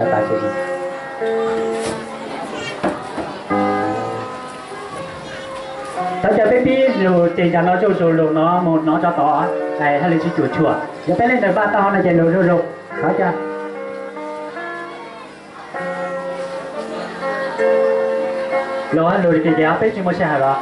Thov caw peb pib lug ces ntawm no zuj zus lug no mus no rau tod, hab le tsis cuam tshuam. Yog peb leej twg npaj tau no ces lug zuj zus. Thov caw lug ces peb tsis muaj sij hawm los.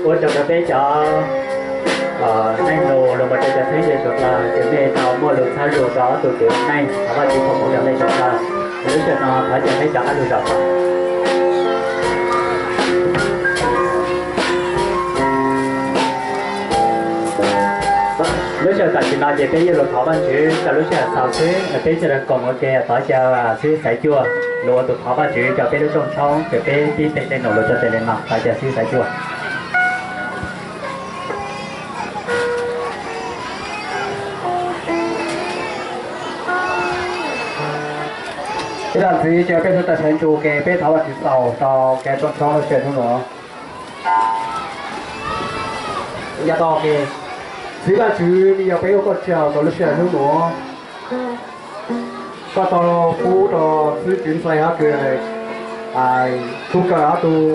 Ua tsaug rau peb cov neej nus los mus rau cov phooj ywg sawv daws, ces nej tau muaj lus txhab lus rau ob tug kwv neej, thov Vajtswv foom hmoov rau nej sawv daws. Lub sij hawm no thov caw peb cov qab lug zaum. Lub sij hawm Tam sim no ces peb yuav los thov Vajtswv rau lub sij hawm xaus xwb, peb sawv daws koom ua ke thov caw xib hwb Xaiv Cuaj los ua tus thov Vajtswv rau peb lub rooj tshoob, ces peb pib pe tej num los tso tes le mas thov caw xib hwb Xaiv Cuaj. Ib zag ntxiv ces peb sawv daws sawv ntsug ke peb thov Vajtswv xaus rau kev rooj tshoob lub sij hawm hnub nuav. Yav tau ke, Txiv Vajtswv nws yog peb ua koj tsaug rau lub sij hawm hnub nuav. Koj tau pub rau xib hwb Tswv Ntxhais hab kws tub kawm ob tug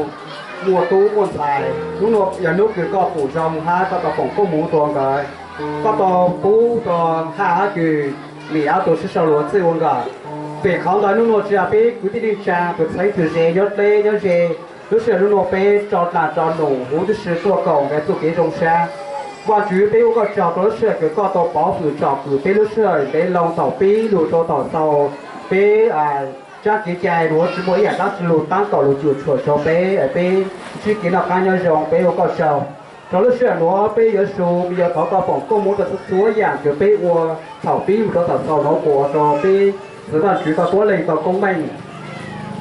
muaj tub muaj ntxhais, hnub nuav yog hnub kws koj pum zoo hab koj tau foom koob hmoov rua nkawd. Koj tau pub rau Haj hab kws Mim ob tug sib sau lus txij ua nkawm. Pem qhov ntawd hnub nuav tsis has peb kwv tij neej tsaa tus txheeb tus ze nyob dleb nyob ze, lub sij hawm hnub nuav peb tso dlaag tso num huv tib si tuaj koom nkawd txuj kev zoo sab. Vajtswv, peb ua koj tsaug rau lub sij hawm kws koj tau pov hwm tsom kwm peb lub sij hawm ntev loo thaum pib lug rua thaum xaus. Peb tsaab kev cai nuav tsis muaj ib yaam dlaab tsi lug taab tom lug cuam tshuam rua peb, peb ntsib kev noj qaab nyob zoo, peb ua koj tsaug. Rau lub sij hawm nuav peb yuav su, peb yuav thov koj foom koob hmoov rau txhua txhua yaam kws peb ua thaum pib mus rua thaum xaus nuav kuas ua rua peb txwv Vajtswv koj puab leeg tau koob meej.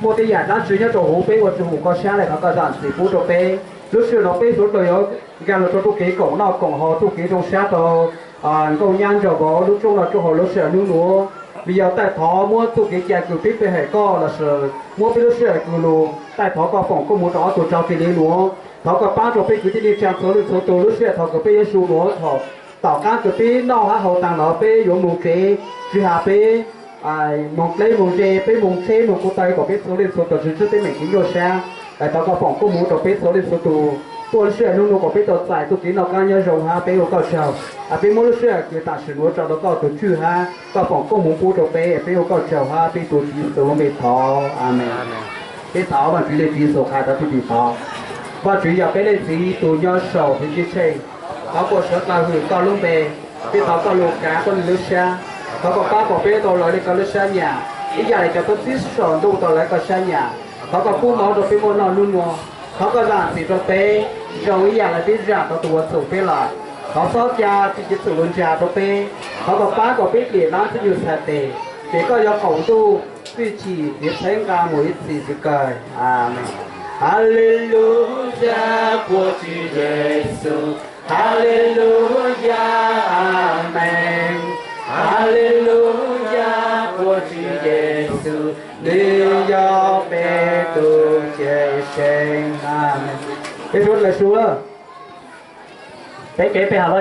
Muaj tej yaam dlaab tsi nyob rua huv peb ua tsi hum koj sab le, thov koj zam txim pub rua peb. Lub sij hawm nuav peb suav dlawg yuav nkaag lug rua txuj kev koom noj koom haus txuj kev zoo sab rua nkauj nyab ntsaum vauv lub rooj noj rooj haus lub sij hawm hnub nuav. Vim yog taij thov muab txuj kev cai kws peb pe hawm koj lossis muab peb lub sij hawm kws lug taij thov koj foom koob hmoov rua ob tug tsaug txij le nuav. Thov koj paab rua peb kwv tij neej tsaa txhua leej txhua tug lub sij hawm thaum kws peb yuav su nuav thaum tom qaab kws peb noj hab haus taag los peb yuav moog tsev, tsis has peb moog dleb moog ze, peb moog tsheb moog kuv taw kom peb txhua leej txhua tug tsi ntsib teeb meem kev nyuaj sab. Thov koj foom koob hmoov rua peb txhua leej txhua tug tuaj lub sij hawm hnub nuav kom peb tau txais txuj kev noj qaab nyob zoo hab peb ua koj tsaug. Peb muab lub sij hawm kws tam sim nuav tso rua koj tug tswj hab koj foom koob hmoov pub rua peb, peb ua koj tsaug hab peb tuav Tswv Yexus lub npe thov, amees. Peb thov Vajtswv le Tswv Yexus qha rov tib tim thov. Vajtswv yog peb leej Txiv tug nyob saum huv tib tsheej, thov kuas suav dlawg hwm koj lub npe. Peb thov koj lug kaav koj lub sab, thov koj paab kom peb tau lawv le koj lub sab nyam, ib yam le cov tub txib saum ntuj tau lawv koj sab nyam. Thov koj pub mov rua peb muaj noj nub nuav. Thov koj zam txim rua peb zoo ib yam le peb zam rua tus uas txhum peb lawm. Thov xob ca txim kev txhum lug ntsa rua peb. Thov koj paab kom peb dim laab tib nyug txhais tes, ces koj yuav qaum ntuj txuj chim kev txheeb nqaa mus ib txhis tsis kawg. Amees. Haleluya, puag Tswv Yexus. Haleluya, amees. Haleluya, puag Tswv Yexus, nws yog peb tug cawm seej. Amees. Peb suav dlawg su lawm. Peb kev pe has